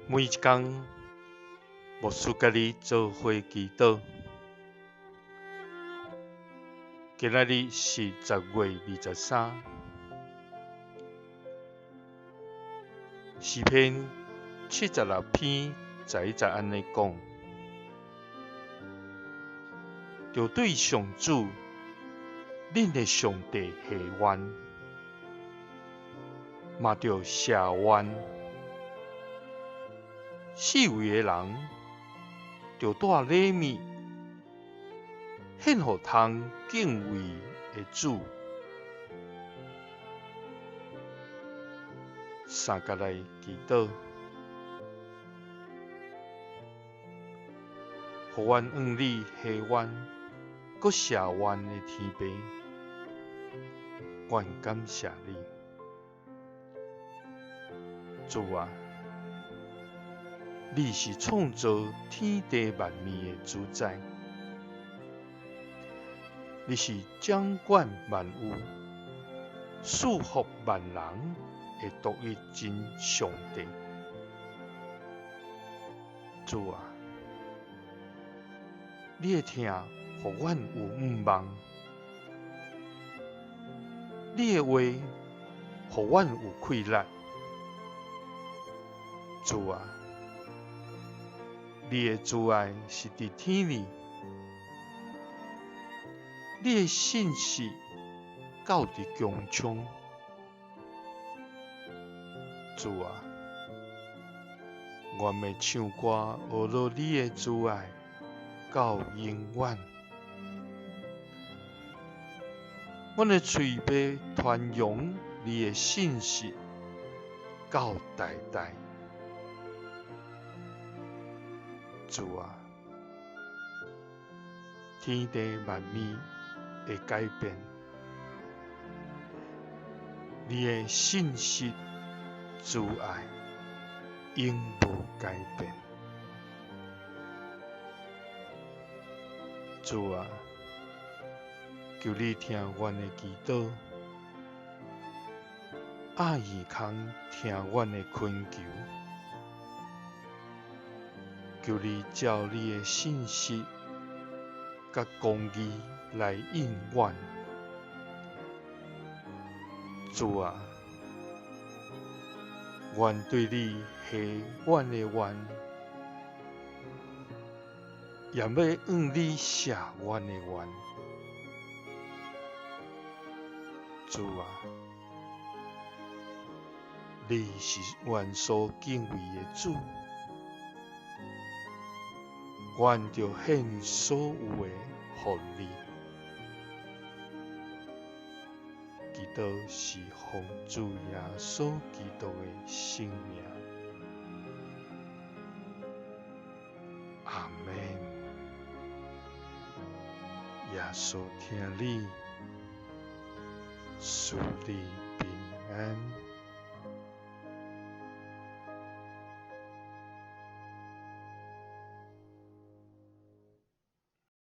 每一工，牧師佮你做伙祈禱。今仔日是10月23，詩篇76篇11節按呢講：著對上主，恁的上帝下願，嘛著赦願。四圍的人著帶禮物獻予通敬畏的主，三佮來祈禱，予阮向你下願，閣赦願的天父，阮感謝你，主啊！你是創造天地萬物的主宰，你是掌管萬有、賜福萬人的獨一真上帝。主啊，你的疼予阮有向望，你的話予阮有氣力。主啊！你的慈愛是佇天裡，你的信實到佇穹蒼。主啊，願欲唱歌學落你的慈愛到永遠。阮的喙欲傳揚你的信實到代代。主啊，天地萬物會改變，你的信實慈愛永無改變。主啊，求你聽阮的祈禱，掩耳孔聽阮的懇求。求你照你的信實佮公義來應阮，主啊，阮對你下阮的願，也欲向你赦阮的願，主啊，你是阮所敬畏的主。阮著獻所有的予你，祈禱是奉主耶穌基督的聖名，阿們。耶穌疼你，賜你平安。